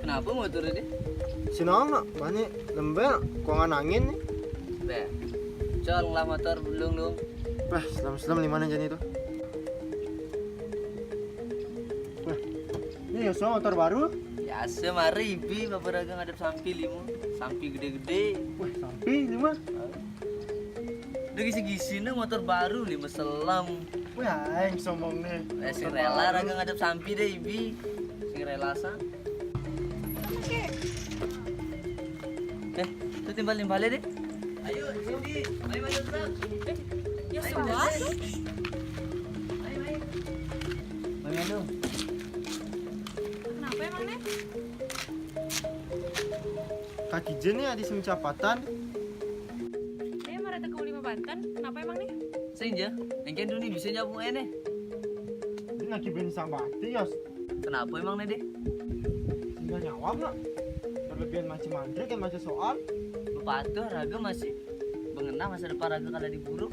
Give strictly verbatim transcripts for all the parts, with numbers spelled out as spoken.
Kenapa motor ini? Sinong nak, bani lembek, kuangan angin nih. Be, col ngelah motor belum dong. Bah, selam-selam di mana jadi itu? Wah, ini Yosua motor baru. Biasa mari ibi bapak dagang ngadep sampi lima, sampi gede-gede. Wah, sampi lima. Udah gisi-gisi nih motor baru lima selam. Wah, aing sombong nih. Eh, sing rela raga ngadep sampi deh ibi. Sing rela sa. Eh, itu timbal-timbalnya deh. Ayo, Cindy, ayo masuk terus. Ya sudah. Mami anu. Kenapa emang nih? Kaki Jen nih ada sing capatan. Dia marah ke lima Banten. Kenapa emang nih? Sing ja, engken dulu nih bisa nyapu ene. Ini lagi ben sambati, Yos. Kenapa emang nih deh? Sehingga nyawab nak. Berlebihan macam mandre kan macam soal. Lupa tuh raga masih mengenang masa depan raga kalau diburu.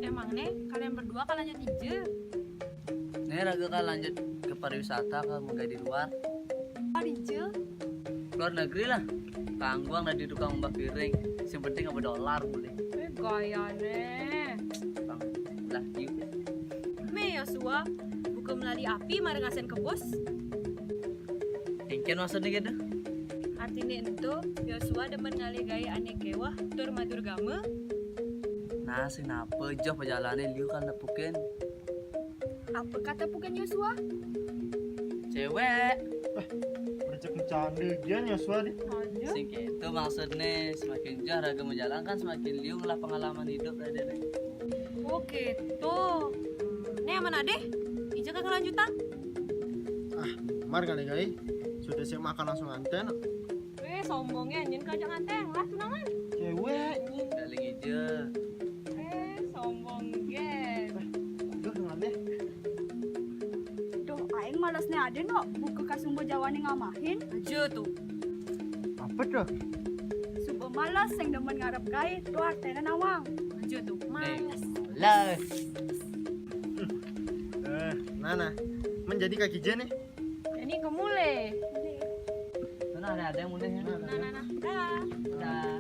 Emang nih kalian berdua kalian nyetize? Nih raga kan lanjut ke pariwisata ke menggai di luar. Apa dije? Luar negeri lah. Kangguang dari tukang mbak piring. Yang penting apa dolar boleh. Eh gaya nih. Bang, lah yuk. Me Yosua, buka melalui api mari ngasen ke bos. Engken maksudnya gitu. Artinya itu Yosua demen ngalih gaya aneh kewah tur matur game. Nah, sing napa joh perjalanan liu kan nepukin Apa kata bukan Yosua? Cewek. Bercek bercanda dia Yosua nih. Aduh. Sing gitu maksudnya semakin joh raga menjalankan semakin liu lah pengalaman hidup raga nih. Oke tuh. Nih mana deh? Ija kagak lanjutan. Mar kali gai. Sudah siap makan langsung anten. Weh sombongnya anjing kagak nganteng lah tunangan. Cewek ini. Daling ija. Eh sombong gen. Aduh, dengan deh. Duh, aing malesnya ada no buka kasumba Jawa nih ngamahin. Aja tuh. Apa tuh? Suba males yang demen ngarep gawe tuh artena nawang. Aja tuh. Males. Lah. Eh, Nana, menjadi kaki Jen nih. Ini kemule. Sana ada ada yang mulai ya. Nah, nah, nah. Dah. Dah.